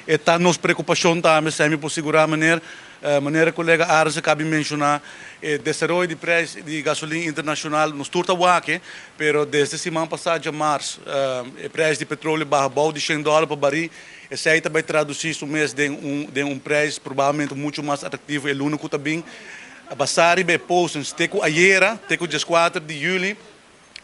E ta nos preokupashon tambe, esei mi por sigurá meneer. Manera kolega Arends a kabi menshoná, e desaroyo di preis di gasolin internashonal nos tur ta wak, pero desde siman pasá djamars e preis di petroleo baha bou di shen dòler pa barí. Esei ta bai tradusí su mes den un den un preis probablemente muchu mas atraktivo e luna ku ta bin. Basá riba e postings te ku ayera, te ku dieskuater di yüli,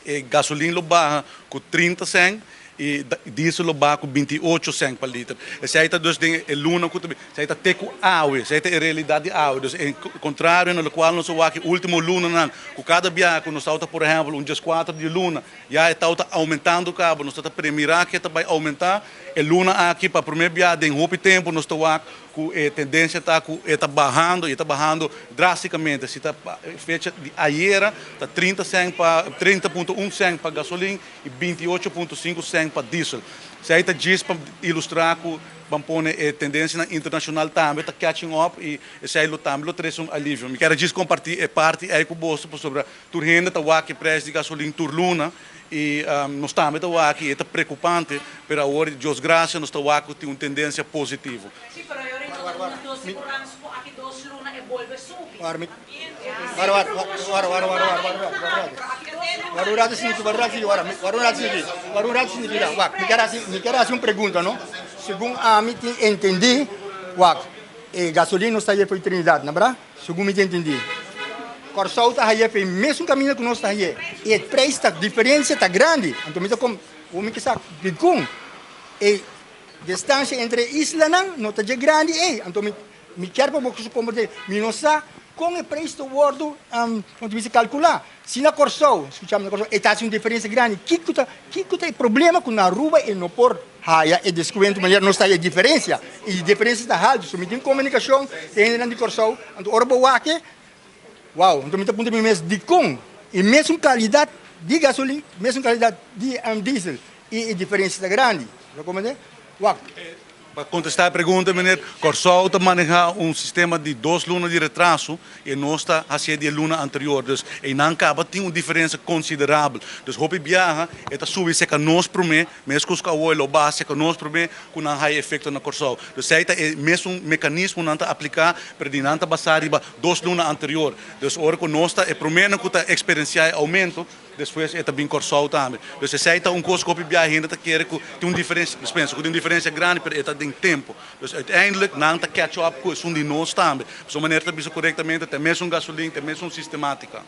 E gasolin lo baha ku 30 sèn i diesel lo baha ku 28 sèn pa liter. Esei ta dus den e luna ku ta bin. Esei ta te ku awe. Esei ta e realidat di awe. Dus en kontrario na lokual nos a wak e ultimo lunanan ku kada biaha ku nos tawata por ehèmpel un 14 di luna ya e tawata oumentando kaba. Nos ta ta premirá ke ta bai oumentá. E luna aki pa promé biaha den hopi tempu nos ta wak ku e tendensia ta ku e ta bahando i e ta bahando drástikamente. Si ta fecha di ayera ta 30 sèn pa 30.1 sèn pa gasolin i 28.5 sèn pa diesel. Esei ta djis pa ilustrá ku ban pone e tendensianan internashonal tambe ta catching up i esei lo tambe lo trese un alivio. Mi kier a djis kompartí e parti ei ku boso pasobra tur hende ta wak e preis di gasolin tur luna I nos tambe ta wak i e ta preokupante, pero awor di Dios grasia nos ta wak ku tin un tendensia positivo. Sí, pero e ora no ta duna dos sigurans ku aki dos luna e bolbe subi. Mi kier hasi un pregunta no. Segun ami tin entendí, wak, e gasolin no sta yei for di Trinidad, no bra? Segun mi ta entendí, Kòrsou ta haye p'e mesun kaminda ku nos ta haye i e preis ta diferensia ta grandi. Anto mi ta kom bo mi ke sa dikon e distansia entre e islanan no ta dje grandi ei. Anto mi mi kier pa bo komprendé mi no sa kon e preis ta wòrdu kon ta bisa kalkulá. Si na Kòrsou, skucha mi na Kòrsou e ta hasi un diferensia grandi kiko ta kiko ta e problema ku na Aruba e no por Haya e deskuento manera nos ta haya e diferensia i e diferensia ta haltu. So mi tin komunikashon ku e hendenan di Kòrsou, anto ora bo wak e, wow, anto mi ta puntra mi mes dikon e mesun kalidat di gasolin, mesun kalidat di diesel i e diferensia ta grandi. Bo ta komprende? Wak. Pa kontestá e pregunta, meneer, Kòrsou ta manehá un sistema di dos luna di retraso i nos ta hasié di e luna anterior. Dus einan kaba tin un diferensia konsiderabel. Dus hopi biaha e ta subi serka nos promé, Meskos ku awor e lo base ku nos promé ku nan haya efekto na Kòrsou. Dus esei ta e mesun mekanismo nan ta apliká, pero di nan ta basá riba dos luna anterior. Dus ora ku nos ta e proménan ku ta eksperensiá e oumento, despues e ta bin Kòrsou tambe. Dus esei ta un kos ku hopi biaha hende ta kere ku tin un diferensia, nos pensa ku tin un diferensia grandi, pero e ta den tempu. Dus uiteindelijk nan ta catch up ku esun di nos tambe. Pasobra manera ta bisa korektamente ta e mesun gasolin, ta e mesun sistematika.